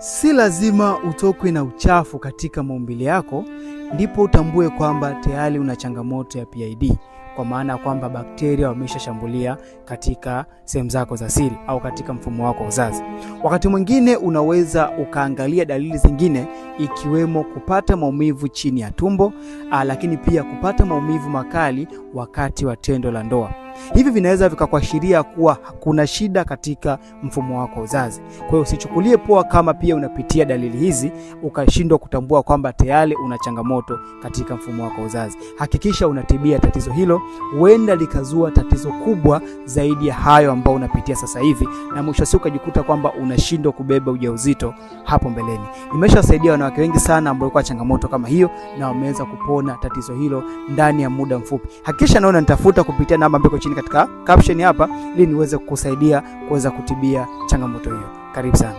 Si lazima utokwe na uchafu katika maumbile yako ndipo utambue kwamba tayari una changamoto ya PID, kwa maana kwamba bakteria wameshashambulia katika sehemu zako za siri au katika mfumo wako wa uzazi. Wakati mwingine unaweza ukaangalia dalili zingine ikiwemo kupata maumivu chini ya tumbo, lakini pia kupata maumivu makali wakati wa tendo la ndoa. Hivi vinaweza vikakuashiria kuwa kuna shida katika mfumo wako wa uzazi. Kwa hiyo usichukulie poa kama pia unapitia dalili hizi ukashindwa kutambua kwamba tayari una changamoto katika mfumo wako wa uzazi. Hakikisha unatibia tatizo hilo, huenda likazua tatizo kubwa zaidi ya hayo ambao unapitia sasa hivi, na mwisho wa siku ukajikuta kwamba unashindwa kubeba ujauzito hapo mbeleni. Nimeshawasaidia wanawake wengi sana ambao walikuwa changamoto kama hiyo na wameweza kupona tatizo hilo ndani ya muda mfupi. Hakikisha naona nitafuta kupitia namba ambayo chini katika caption hapa ili niweze kukusaidia kuweza kutibia changamoto hiyo. Karibu sana.